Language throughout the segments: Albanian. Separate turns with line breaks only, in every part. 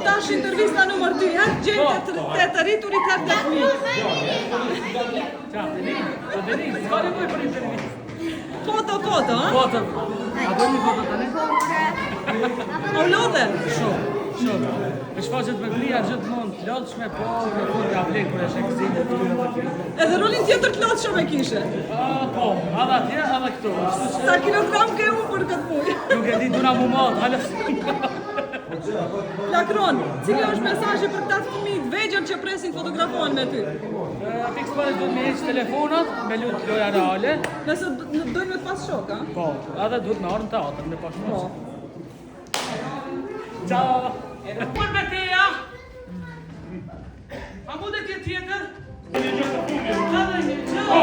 Tash intervista numër 2, herë gjejmë të, të, të rriturit herë të fëmijët.
Qa, Deni, po Deni, s'ka nevojë për intervistë.
Foto, foto, ha?
Foto. A bëjmë një foto tani?
O lodhe?
Shumë, shumë. E shfaqet me fëmija gjithmonë të lodhshme, po në fund ja vlen kur e sheh gëzimin e tyre dhe tyre.
Edhe rolin tjetër të lodhshëm e kishe.
Ah, po, edhe atje, edhe këtu. Kështu që
Sa kilogram ke u për këtë muj?
nuk e di duna mu mat, hala.
Lakron, cili është mesazhi për këta fëmijë të vegjël që presin të fotografohen me ty?
Fiks pare duhet me heq telefonat, me lut loja reale.
Nëse d- dojnë me të pas shok, a?
Po, edhe duhet me ardhë në teatr, me pas
Po.
shfaqje. Ciao. Për beteja. A mundet jetë tjetër?
Një gjë të fundit.
Edhe një gjë.
Po!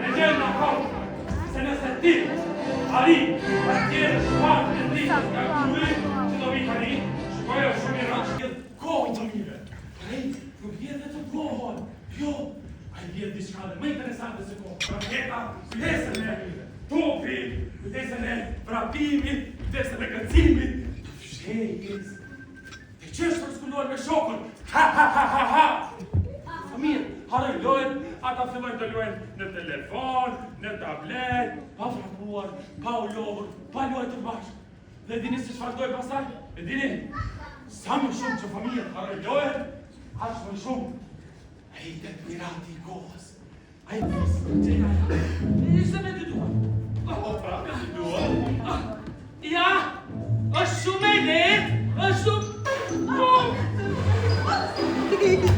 E gjenë në kohë, se nëse ti, ari, të tjerë shfaqë e dritës nga guri, që do vi tani, shikoje është shumë i rëndë. Kohë të mire. Ai nuk vjen vetëm kohën. Jo, ai vjen diçka dhe më interesante se kohë. Raketa, kujtesën e topi, kujtesën e vrapimit, kujtesën e kërcimit, të fshehjes. Të qeshur s'kulluar me shokun. Ha ha ha ha ha. Fëmijët harrojnë lojën, ata fillojnë të luajnë në telefon, në tablet, pa vrapuar, pa u lodhur, pa luajtur bashkë. Dhe dini se çfarë dojë pastaj? E dini? Sa më shumë që fëmijët harrojnë lojën, aq më shumë rritet pirati i kohës. Ai
Ishte me dy duar.
Po pra, me dy duar.
Ah, Ja, është shumë e lehtë, është shumë...
Iki, iki.